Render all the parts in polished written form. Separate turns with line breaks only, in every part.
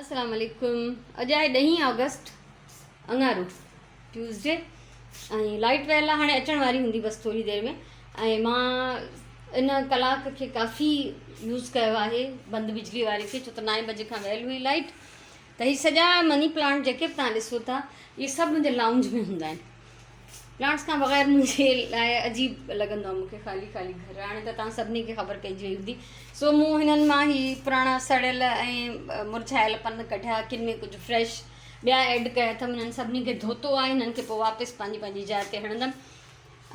السلام عليڪم اڄ آهي ڏهين آگسٽ اڱارو ٽيوزڊي ۽ لائٽ ويل آهي هاڻي اچڻ واري هوندي بس ٿوري دير ۾ ۽ مان ان ڪلاڪ کي ڪافي يوز ڪيو آهي بند بجلي واري کي ڇو ته نائين بجي کان ويل هئي لائٽ ته هي سڄا مني پلانٽ جيڪي به توهان ڏسو ٿا اهي سڀ منهنجي لائونج ۾ هوندا آهن پلانٽس کان بغير منهنجي لاء عجيب لڳندو آهي مون کي خالي خالي گهر هاڻي ته توهان سڀني کي خبر پئجي وئي هوندي سو مون هنن مان هي پراڻا سڙيل ۽ مرجهايل پن ڪڍيا ڪن ۾ ڪجهه فريش ٻيا ايڊ ڪيا اٿم هنن سڀني کي ڌوتو آهي هنن کي پوء واپس پنهنجي پنهنجي جاء تي هڻندم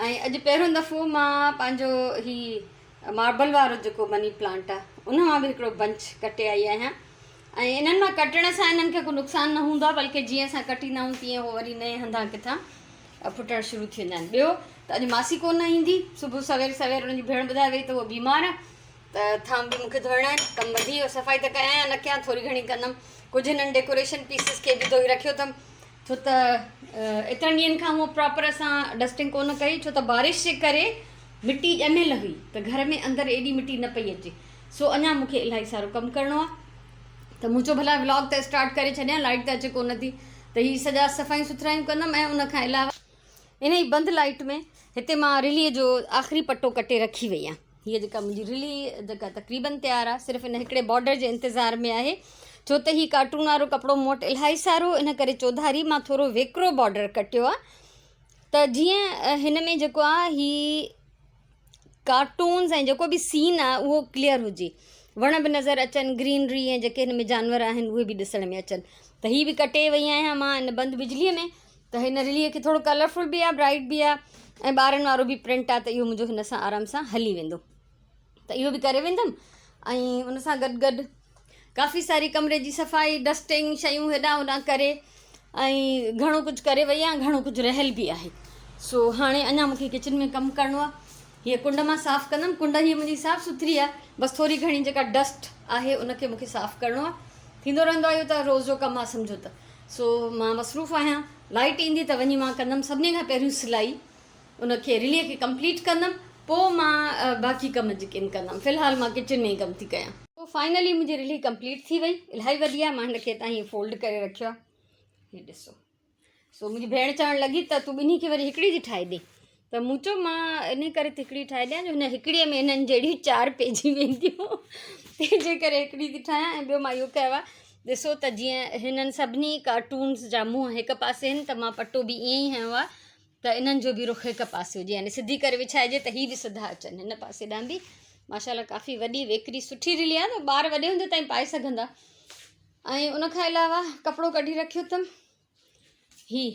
۽ اڄ پهريون دفعو مان پنهنجو هي ماربل وارو جيڪو مني پلانٽ آهي ان مان به هڪڙو بنچ ڪٽي آئي آهيان ۽ انهن مان ڪٽڻ سان انهن کي ڪو نقصان نه هوندو آهي بلڪه جيئن اسان ڪٽيندا آهيون تيئن هو وري نئين هنڌان ڪٿان ڦٽڻ شروع ٿي ويندا آهن. ٻيو ته اڄ ماسي ڪو نه ايندي صبح سوير سوير ان جي ڀيڻ ٻڌائي وئي ته هوء بيمار آهي ته ٿانو به مون کي ڌوئڻا آهن ڪم وڌي ويو صفائي ته ڪيان يا نه ڪيان ٿوري گهڻي ڪندم ڪجهه هنن ڊيڪوريشن پيسز کي به ڌوئي رکيو اٿم ڇو ته ايترن ڏينهن کان هونء پراپر اسان ڊسٽنگ ڪو نه ڪئي ڇو ته بارش جي ڪري مٽي ڄميل هئي ته گهر ۾ اندر ايڏي مٽي نه پئي اچي سو اڃا مون کي الاهي سارو ڪم ڪرڻو آهي ته مون چيو ڀلا ولاگ ته اسٽارٽ ڪري ڇڏيان لائٽ ته اچي ڪونه ٿي ته هي سڄا صفايون سٿرايون ڪندم ۽ ان کان علاوه انهي بند لائٽ ۾ هتي مان رلي جو آخري پٽو ڪٽي رکي وئي آهيان هيء جيڪا منهنجي رلي جيڪا تقريبن تيار آهي صرف ان هڪڙي بارڊر جي انتظار ۾ آهي ڇو ته هي ڪارٽون وارو ڪپڙو مون وٽ الاهي سارو ان ڪري چوڌاري مان ٿورو ويڪرو بارڊر ڪٽيو آهي ته جيئن هن ۾ جيڪو آهي هي ڪارٽونز ۽ جيڪو به سين آهي اهو ڪليئر هجي وڻ به نظر اچن گرينري ۽ جيڪي هن ۾ جانور آهن اهي به ڏسڻ ۾ اچن ته هي به ڪٽي وئي آهيان مان هن بند بجلي ۾ ته هن رلي کي ٿورو ڪلرفل به آهي برائٽ به آهي ۽ ٻارن وارو به پرنٽ آهي ته اهو منهنجو هن سان آرام سان هلي ويندو ته اهو به ڪري ويندم ۽ ان سان گڏ گڏ ڪافي ساري ڪمري جي صفائي ڊسٽنگ شيون هيڏانهن هوڏانهن ڪري ۽ گهڻو ڪجهه ڪري وئي آهيان گهڻو ڪجهه رهيل به آهي سو هاڻي اڃا مونکي ڪچن ۾ ڪم ڪرڻو آهي هيء ڪنڊ مان صاف ڪندم ڪنڊ هيء منهنجي صاف سٿري آهي بس ٿوري گهڻي جيڪا ڊسٽ آهي ان کي مونکي صاف ڪرڻو آهي ٿيندو رهندو آهي اهو ته روز جو ڪم آهي سمجهو ته سو مان مصروف آهيان لائٽ ايندي ته وڃي مان ڪندم سڀني کان پهريون سلائي ان کي رلي کي ڪمپليٽ ڪندم پوء مان باقي ڪم جيڪي آهن ڪندم في الحال مان ڪچن ۾ ئي ڪم ٿي ڪيان. پوء فائنلي منهنجي رلي ڪمپليٽ ٿي وئي الاهي وڏي آهي مان هن کي هتان هيئن فولڊ ڪري رکيو آهي هي ڏسو سو منهنجي ڀيڻ چوڻ لڳي ته تون ٻنهي کي وري هڪڙي ٿي ٺاهي ڏي ته مون چيو مان ان ڪري ٿي هڪڙي ٺاهي ڏيان جو هن هڪڙي ۾ هنن جهڙيون چار پئجي وينديون تنهن جي ڪري هڪڙي ٿي ٺاهيان ۽ ٻيو مان اهو ڪيو آهي ڏسو ته جيئن هنن سڀني ڪارٽونس جا منهن هڪ پاسي آهن ته مان پٽو به ائين ئي هنيو آهي ته انهن جو به رخ هڪ پاسي هجي يعني سڌي ڪري وڇائجي ته هي به سڌا اچن هن پاسي ڏانهن به ماشاء الله ڪافي وڏي ويڪري سٺي رلي آهي ته ٻار وڏي هوندي تائين پائي سگهندا ۽ ان کان علاوه ڪپڙو ڪڍي رکيو اٿم هي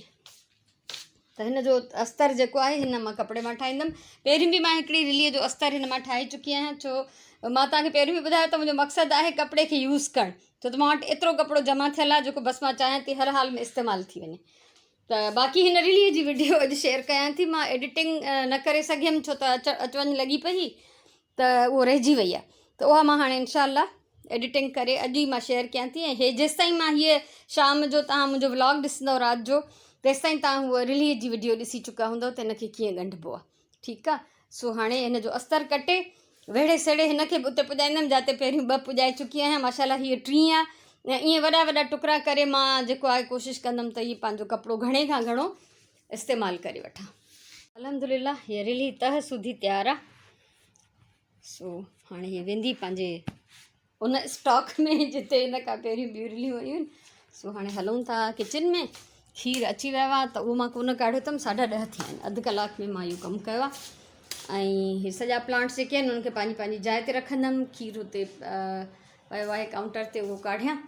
ته هن جو استر جيڪو آهي هن مان ڪپڙي مان ٺاهيندم پهرين به مان هڪڙي رليء جو استر هن مان ٺاهي چڪي آهيان ڇو مان توهان کي پهريون به ٻڌايو ته منهنجو مقصد آهي ڪپڙي کي يوز ڪرڻ ڇو ته مان وٽ ايترو ڪپڙو جمع ٿيل آهي جيڪو بس مان چاهيان ٿي هر حال ۾ استعمال ٿي وڃي ته باقي هن رلي جي وڊيو اڄ شيئر ڪيان ٿي مان ايڊيٽنگ نه ڪري سگهيم ڇو ته اچ اچ وڃ لڳي پئي ته اهو رهجي وئي آهي ته اها مان هاڻي انشاء الله ايڊيٽنگ ڪري اڄ ئي مان شيئر ڪيان ٿي ۽ هي جيستائين مان هيء شام جو توهان منهنجو ولاگ ڏسندو رات جو تيستائين توهان هوء رلي جي وڊيو ڏسي چڪا هوندو ته هن کي ڪيئن ڳنڍبو آهي ٺيڪ آ سو هاڻي هن جو استر ڪٽي ويڙهي سيڙهي هن کي به اتي پڄائيندم جاتي پهريون ٻه پڄائي چڪي آهيان ماشاء الله هيء ٽين آ ۽ ائين وڏا وڏا ٽڪرا ڪري مان جيڪو آهي ڪوشش ڪندم ته هي پنهنجو ڪپڙو گهڻي کان گهڻو استعمال ڪري وٺان. الحمدلله هيء رلي تهه سوڌي تيار آ سو هاڻي هيء ويندي پنهنجي ان اسٽاڪ ۾ جتي ان کان پهريون ٻيون رليون هيون سو هاڻي هلون ٿا ڪچن ۾ کير اچي ويو آهي ته اهو مان ڪونه ڪاڙهيو اٿم ساڍا ڏهه ٿيا آهن اڌ ڪلاڪ ۾ مان اهو ڪم ڪيو آهي ۽ هي سڄا پلانٽس جيڪي آهن انهن کي پنهنجي پنهنجي جاء تي رکندم کير هتي پيو آهي ڪائونٽر تي اهو ڪاڙهيان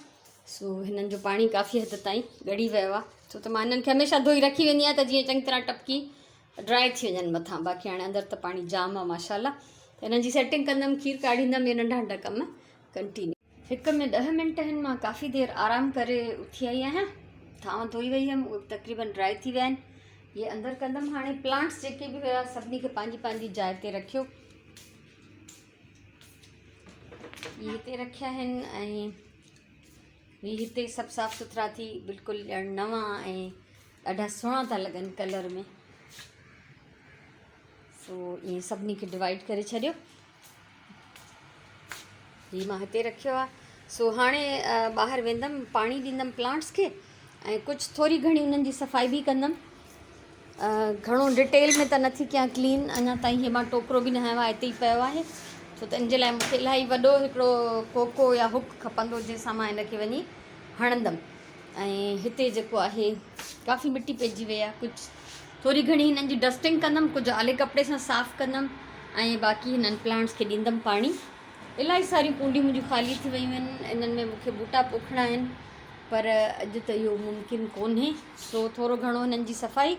سو هنن جو پاڻي ڪافي حد تائين ڳڙي ويو آهي ڇو ته مان هنن کي هميشه ڌوئي رکي ويندي آهيان ته جيئن چڱي طرح ٽپڪي ڊرائي ٿي وڃن مٿان باقي هاڻي اندر ته پاڻي جام آ ماشاء الله ته هنن جي سيٽنگ ڪندم کير ڪاڙهيندم اهي ننڍا ننڍا ڪم ڪنٽينيو. هڪ ۾ ڏهه منٽ آهن مان ڪافي دير آرام ڪري اٿي آئي آهيان ٿانو ڌوئي وئي هيم اهي به تقريبن ڊرائي ٿي ويا آهن اهي اندر ڪندم هاڻي پلانٽس جيڪي به هيا سڀني کي پنهنجي پنهنجي جاء تي رکيو اهي هتي رکيا آهن ۽ هي هتي سڀ صاف سٿرا ٿي بلڪل ڄڻ نوان ۽ ڏاڍا سهڻا ٿا لڳن ڪلر ۾ سو ائين سڀني کي ڊوائيڊ ڪري ڇڏيو هي مان هتي رکيو آهي سو هاڻي ٻاهر ويندم پاڻي ڏيندم پلانٽس کي ۽ ڪجهه ٿوري گهڻي انهن جي صفائي به ڪندم. گهڻو ڊيٽيل ۾ ته نٿي ڪيان ڪلين اڃا تائين هي مان ٽوڪرو به نه هنيو آهي اتي ئي پيو آهي ڇو ته ان جي لاء مونکي الاهي وڏو هڪڙو ڪوڪو يا هڪ کپندو جنهن سان مان هن کي وڃي هڻندم ۽ هتي جيڪو آهي ڪافي مٽي پئجي وئي آهي ڪجهه ٿوري گهڻي هنن جي ڊسٽنگ ڪندم ڪجهه آلي ڪپڙي سان صاف ڪندم ۽ باقي هنن پلانٽس کي ڏيندم پاڻي الاهي ساريون ڪونڊيون منهنجون خالي ٿي ويون آهن انهن ۾ مونکي ٻوٽا پوکڻا آهن پر اڄ ته اهو ممڪن ڪونهي سو ٿورو گهڻو هنن جي صفائي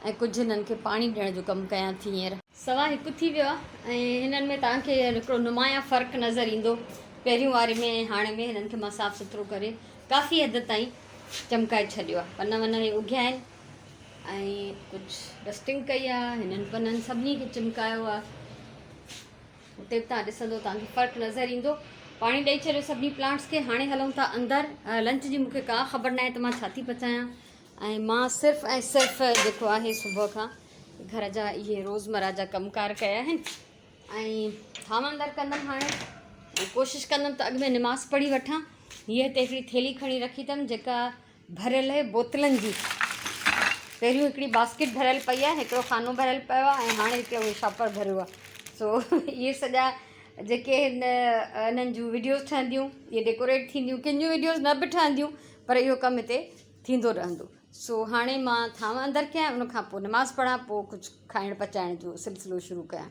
۽ ڪجهه هنن کي پاڻي ڏيڻ جو ڪم ڪيان ٿي هينئر. سوا هڪ ٿي ويو آهي ۽ هنن ۾ توهان کي هڪڙو نمايان فرق نظر ايندو پهريون واري ۾ ۽ هاڻي ۾ هنن کي مان صاف سٿرو ڪري ڪافي حد تائين چمڪائي ڇڏيو آهي پن ون هي اگهيا آهن ۽ ڪجهه ڊسٽنگ ڪئي آهي هنن پنن سڀني کي چمڪايو آهي. اتي به توهان ڏسندو توهان کي فرق نظر ايندو. پاڻي ڏئي ڇڏيو سڀني پلانٽس کي. هاڻي هلون ٿا اندر. لنچ جي مونکي ڪا خبر ناهي ته مان ڇا ٿي پچايان ۽ مان صرف ۽ صرف جيڪو آهي صبح کان گهر جا اهي روزمره جا ڪم ڪار ڪيا آهن ۽ ٿانو اندر ڪندم هاڻي ۽ ڪوشش ڪندم ته اڳ ۾ نماز پڙهي وٺان. هيء هتي هڪڙي ٿيلهي کڻي رکي اٿم جيڪا ڀريل آهي بوتلن جي. پهريون هڪڙي باسڪيٽ ڀريل پئي آهي، هڪڙو خانو ڀريل پيو آهي ۽ هاڻي هڪڙو اهو شاپر ڀريو آهي. سو اهي سڄا جيڪي هن انهن جون وڊيوز ٺهنديون، اهي ڊيڪوريٽ ٿينديون، ڪن جون وڊيوز نه به ٺهنديون پر اهو ڪم هتي ٿيندو رهندو. سو هاڻي مان ٿانو اندر ڪيان ان کان پوء نماز پڙهان پوء ڪجهه کائڻ پچائڻ جو سلسلو شروع ڪيان.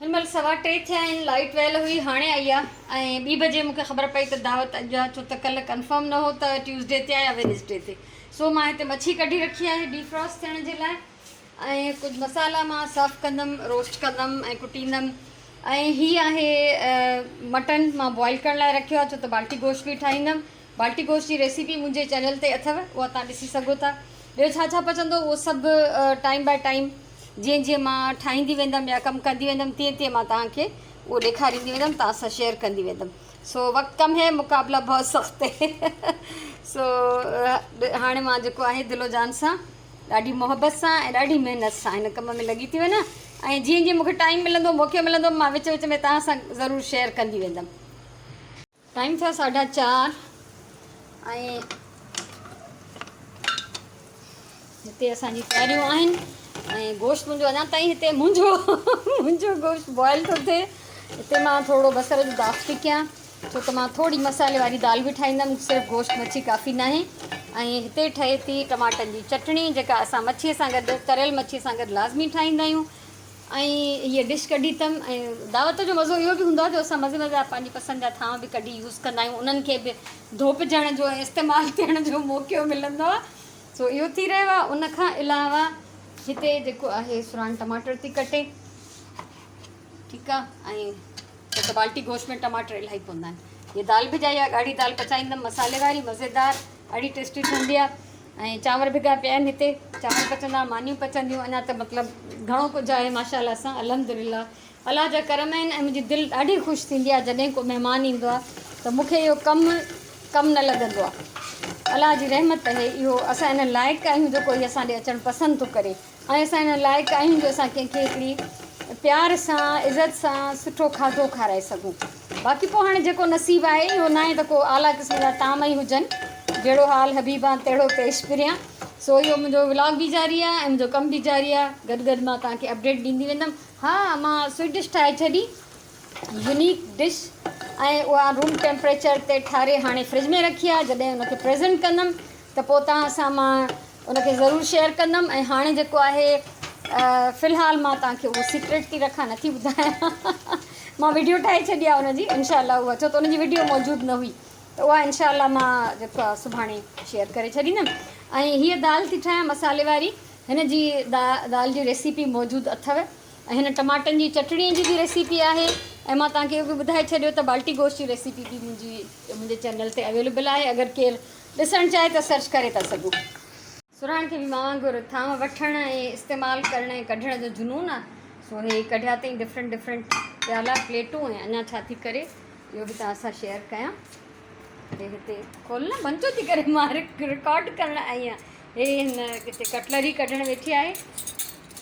هن مهل سوا ٽي ٿيا آهن، لائيٽ ويل هئي هاڻي آئي آ ۽ ٻي بجي مون کي خبر پئي ته دعوت اڄ آ ڇو ته ڪلهه ڪنفرم نه هو ته ٽيوزڊي تي آ يا وينسڊي تي سو مان هتي مڇي ڪڍي رکي آهي ڊي فراسٽ ٿيڻ جي لاء ۽ ڪجهه مصالحا مان صاف ڪندم روسٽ ڪندم ۽ ڪٽيندم ۽ هي آهي مٽن مان بوائل ڪرڻ لاء رکيو آ ڇو ته بالٽي گوشت به ٺاهيندم بالٽي گوشت جي ريسيپي منهنجي چينل تي اٿو اها تان ڏسي سگهو ٿا ٻيو ڇا ڇا پچندو اهو سڀ ٽائيم باء ٽائيم جيئن جيئن مان ٺاهيندي ويندم يا ڪم ڪندي ويندم تيئن تيئن مان توهان کي اهو ڏيکاريندي ويندم توهان سان شيئر ڪندي ويندم سو وقت ڪم هي مقابلا بهت سخت هي سو هاڻي مان جيڪو آهي دل و جان سان ڏاڍي محبت سان ۽ ڏاڍي محنت سان هن ڪم ۾ لڳي ٿي وڃان ۽ جيئن جيئن مونکي ٽائيم ملندو موقعو ملندو مان وچ وچ ۾ توهان سان ضرور شيئر ڪندي ويندم. ٽائيم ٿيو ساڍا چار ۽ هتي اسان جي تياريون آهن ۽ گوشت منهنجو اڃا تائين هتي منهنجو منهنجو گوشت بوائل ٿو ٿئي هتي مان ٿورو بصر جو داغ ٿي ڪيان ڇو ته مان ٿوري مصالحي واري دال به ٺاهيندم صرف گوشت مڇي ڪافي ناهي ۽ هتي ٺهي ٿي ٽماٽن جي چٽڻي جيڪا اسان مڇي سان گڏ تريل مڇي سان گڏ لازمي ٺاهيندا آهيون ۽ هيء ڊش ڪڍي اٿم ۽ دعوت جو مزو اهو به هوندو آهي جو اسان مزي مزي جا پنهنجي پسند جا ٿانو به ڪڍي يوز ڪندا آهيون انهن کي به ڌوپجڻ جو ۽ استعمال ٿيڻ جو موقعو ملندو آهي سو اهو ٿي رهيو آهي ان کان علاوه هتي جيڪو آهي سران ٽماٽر ٿي ڪٽي ٺيڪ آهي ۽ ڇو ته بالٽي گوشت ۾ ٽماٽر الاهي پوندا آهن هيء دال ڀڄائي آهي ڳاڙهي دال پچائيندم مصالحي واري مزيدار اھڙي ٽيسٽي ٺھندي آ ۽ چانور ڀڳا پيا آھن ھتي چانور پچندا مانيون پچنديون اڃا ته مطلب گھڻو ڪجھ آھي ماشاء الله سان الحمدلله الله جا ڪرم آھن ۽ منھنجي دل ڏاڍي خوش ٿيندي آ جڏھن ڪو مھمان ايندو آ ته مونکي اھو ڪم ڪم نه لڳندو آ الله جي رحمت آھي اھو اسان ان لائق آھيون جو ڪوئي اسان ڏي اچڻ پسند ٿو ڪري ۽ اسان ان لائق آهيون جو اسان ڪنهن کي هڪڙي پيار سان عزت سان سٺو کاڌو کارائي سگهون باقي پوء هاڻي جيڪو نصيب آهي اهو ناهي ته ڪو اعليٰ قسم جا طعام ئي هجن جهڙو حال حبيبان تهڙو پيش پريان سو اهو منهنجو ولاگ به جاري آهي ۽ منهنجو ڪم به جاري آهي گڏ گڏ مان توهان کي اپڊيٽ ڏيندي ويندم ها مان سوئيٽ ڊش ٺاهي ڇڏي يونيڪ ڊش ۽ اها روم ٽيمپريچر تي ٺاري هاڻي فرج ۾ رکي آهي جڏهن ان کي پريزنٽ ڪندم ته پوء توهان سان مان ان کي ضرور شيئر ڪندم ۽ هاڻي جيڪو آهي في الحال مان توهان کي اهو سيڪريٽ ٿي رکان نٿي ٻڌايان مان ويڊيو ٺاهي ڇڏي آهي ان جي انشاء الله اها ڇو ته ان جي ويڊيو موجود نه هئي ته اها انشاء الله مان جيڪو آهي سڀاڻي شيئر ڪري ڇڏيندم ۽ هيء دال ٿي ٺاهيان مصالحي واري هن جي دال جي ريسيپي موجود اٿو ۽ هن ٽماٽن جي چٽڻي جي به ريسيپي آهي ۽ مان توهان کي اهو به ٻڌائي ڇڏيو ته بالٽي گوشت جي ريسيپي به منهنجي منهنجي چينل تي اويليبل آهي اگر ڪير ڏسڻ چاهي ته سرچ ڪري ٿا سگهو. سرهاڻ کي به مان وانگر ٿانو وٺڻ ۽ استعمال ڪرڻ ۽ ڪڍڻ جو جنون آ سو هي ڪڍيا اٿئي ڊفرنٽ ڊفرنٽ پيالا پليٽون ۽ اڃا ڇا ٿي ڪري اهو به توهان سان شيئر ڪيان هي هتي کول نه بند ڇو ٿي ڪري مان رڪارڊ ڪرڻ آئي آهيان هي هن هتي ڪٽلري ڪڍڻ ويٺي آهي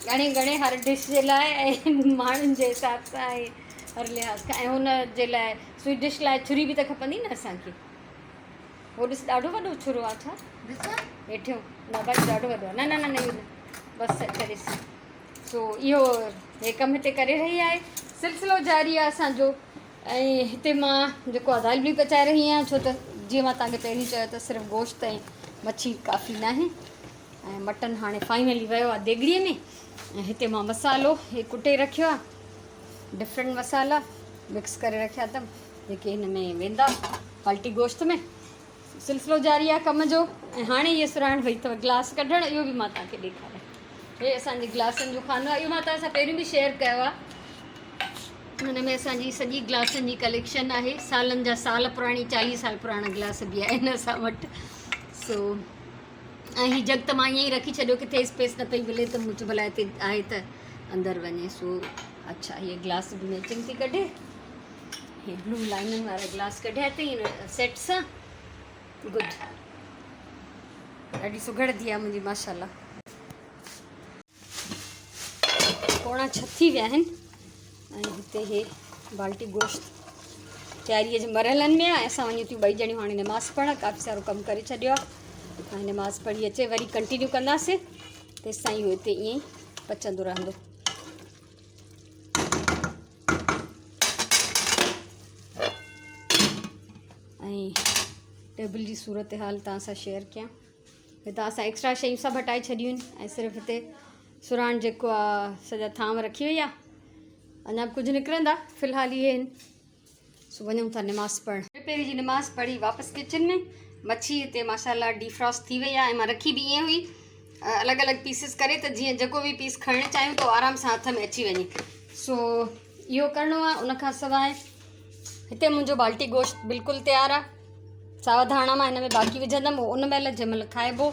ڳڻي ڳڻي هر ڊش جي لاء ۽ ماڻهن جي حساب سان ۽ هر لحاظ کان ۽ هن جي لاء سوئيٽ ڊش لاء ڇري به ته کپندي نه اسان کي. هو ڏس ڏاڍو وڏو ڇرو آ ڇا؟ هيٺيون نه ڀائي ڏاڍو وڏو آ. نه نه نه نه اهو نه بس اڇا ڏس. سو اهو هي ڪم هتي ڪري رهي آهي. سلسلو جاري آ اسان جو ۽ هتي مان جيڪو آ دال به پچائي رهي آهيان ڇو ته جيئن مان توهان کي پهرين چيو ته صرف گوشت ۽ مڇي ڪافي ناهي ۽ مٽن هاڻي فائنلي ويو آ ديڳڙي ۾ ۽ هتي مان مصالحو هي ڪٽي رکيو آ ڊفرنٽ مصالحا مڪس ڪري رکيا اٿم جيڪي هن ۾ ويندا بالٽي گوشت ۾. سلسلو جاري آ ڪم جو ۽ هاڻي هيء سرهاڻ وئي اٿو گلاس ڪڍڻ اهو به مان توهان کي ڏيکاريان. هي اسان جي گلاسن جو خانو آ اهو مان توهان سان پهريون به شيئر ڪيو آ. هن ۾ اسان جي سڄي گلاسن جي ڪليڪشن آهي سالن جا سال پراڻي 40 سال پراڻا گلاس به آهن اسان وٽ. سو ۽ هي جڳ ته مان ائين ئي رکي ڇڏيو ڪٿي اسپيس نه پئي ملي ته مون چيو ڀلا هتي آهي ته اندر وڃي. سو اڇا هيء گلاس به ميچنگ ٿي ڪڍي. هي بلو لائنن وارا گلاس ڪڍيا اٿئي هن سيٽ سان. گڊ ڏاڍي سگهڙ ڌي آ منهنجي ماشاءالله. 5:45 ٿي ويا آهن ۽ هتي هي بالٽي گوشت تياريء جي مرحلن ۾ آهي. اسان وڃون ٿيون ٻئي ڄڻيون هاڻي نماز پڙهڻ. ڪافي سارو ڪم ڪري ڇڏيو آهي ۽ نماز پڙهي اچي وري ڪنٽينيو ڪنداسين. تيس تائين هو هتي ائين ئي پچندو رهندو. ۽ ٽيبل جي صورتحال توهان سان شيئر ڪيان. هتان اسان ايڪسٽرا شيون سڀ هٽائي ڇڏيون آهن ۽ صرف هتي سراڻ جيڪو آ سڄا ٿانو رکي وئي آ. اڃا به ڪجهه نڪرندا في الحال اهي آهن. سو وڃون ٿا نماز پڙهڻ. پهرين جي نماز پڙهي واپس ڪچن ۾. مڇي هتي ماشاءالله ڊي فراسٽ ٿي وئي آهي ۽ مان رکي به ائين هئي الڳ الڳ پيسز ڪري ته جيئن جيڪو به پيس کڻڻ چاهيون ته آرام سان هٿ ۾ اچي وڃي. سو اهو ڪرڻو آهي. ان کان سواء هتي منهنجو بالٽي گوشت بلڪل تيار آهي. ساوا ڌاڻا مان هن ۾ باقي وجهندم اهو ان مهل جنهن مهل کائبو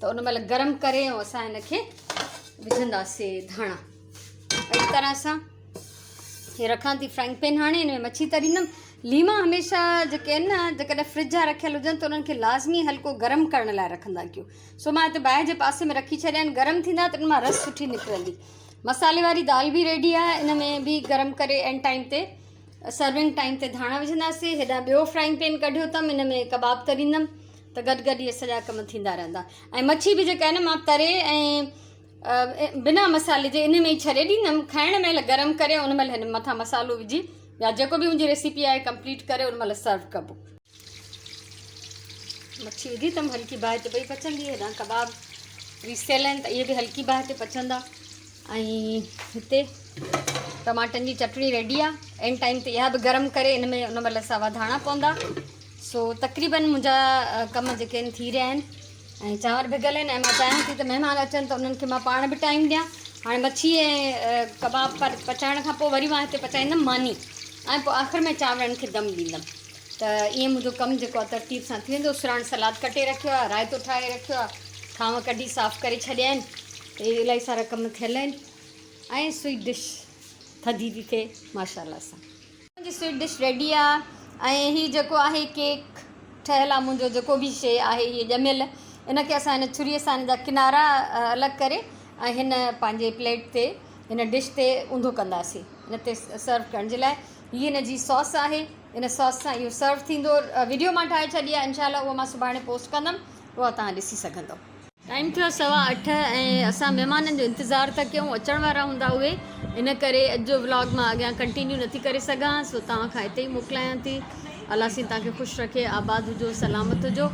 ته ان مهل گرم ڪري ۽ اسان هن کي وجهنداسي ڌاڻا. اهڙي طرح سان هي رکان ٿي فرائنگ پين. هاڻي هن ۾ مڇي تريندم. ليما هميشه جيڪي آهن نه جيڪڏهن فرج جا رکيل هجن ته انهن کي لازمي هلڪو گرم ڪرڻ لاء رکندا ڪيو. سو مان هتي باهه جي پاسي ۾ رکي ڇڏيا آهن. گرم ٿيندا ته ان مان رس سٺي نڪرندي. مصالحي واري دال به ريڊي آهي. ان ۾ به گرم ڪري اينڊ ٽائيم تي سرونگ ٽائيم تي ڌاڻا وجهنداسين. هيڏانهن ٻيو فرائنگ پين ڪڍيو اٿم ان ۾ ڪباب تريندم ته گڏ گڏ اهي سڄا ڪم ٿيندا رهندا. ۽ مڇي به جيڪا آهي نه مان تري ۽ بنا مصالحي جي ان ۾ ئي ڇڏي ڏيندم. کائڻ مهل گرم ڪري ان مهل هن مٿان مصالحو وجهي يا جيڪو به منهنجي ريسيپي آهي ڪمپليٽ ڪري ان مهل سرو ڪبو. مڇي وڌي اٿم هلڪي باهه تي پئي پچندي. هيڏانهن ڪباب ريسيل آهن ته اهي به هلڪي باهه تي پچندا. ۽ هتي ٽماٽن جي چٽڻي ريڊي آهي. اينڊ ٽائيم تي اها به گرم ڪري ان ۾ ان مهل ساوا ڌاڻا پوندا. سو تقريبن منهنجا ڪم جيڪي آهن ٿي رهيا آهن ۽ چانور ڀڳل آهن ۽ مان چاهيان ٿي ته مهمان اچن ته انهن کي مان پاڻ به ٽائيم ڏيان. هاڻي مڇي ۽ ڪباب پچائڻ کان پوء وري مان هتي پچائيندم ماني ۽ پوء آخر ۾ چانورن کي دم ڏيندم ته ائين منهنجو ڪم جيڪو آهي ترتيب سان ٿي ويندو. سراڻ سلاد ڪٽي رکيو آهي، رائتو ٺاهي رکيو آهي، ٿانو ڪڍي صاف ڪري ڇڏيا آهن ته اهي الاهي سارا ڪم ٿيل آهن ۽ سوئيٽ ڊش ٿڌي ٿي ٿئي ماشاءالله سان. منهنجي سوئيٽ ڊش ريڊي آ ۽ هي جيڪو آهي ڪيڪ ٺهيل آ منهنجو جيڪو به شي آهي هي ڄميل ان کي اسان هن ڇري سان هن جا ڪنارا الڳ ڪري ۽ هن پنهنجي پليٽ تي هن ڊش تي اونڌو ڪنداسين هن تي سرو ڪرڻ جي لاء هي هن جي ساس آهي ان ساس سان اهو سرو ٿيندو. ويڊيو مان ٺاهي ڇڏي آ انشاء الله اهو مان سڀاڻي پوسٽ ڪندم اها توهان ڏسي سگهندو. ٽائيم ٿيو 8:15 ۽ اسان مهمانن جو انتظار ٿا ڪيون اچڻ وارا هوندا اهي ان ڪري اڄ جو ولاگ مان اڳيان ڪنٽينيو نٿي ڪري سگهان سو توهان کان هتي ئي موڪلايان ٿي. الله سين توهان کي خوش رکي آباد هجو سلامت هجو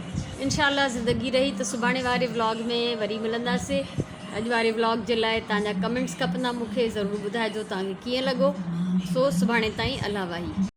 انشاء الله زندگي رهي ته سڀاڻي واري ولاگ ۾ وري ملنداسي. اڄ واري ولاگ جي لاء توهان جا ڪمينٽس کپندا مون کي ضرور ٻڌائجو توهان کي ڪيئن لڳو. سو سڀاڻي تائين الله واهي.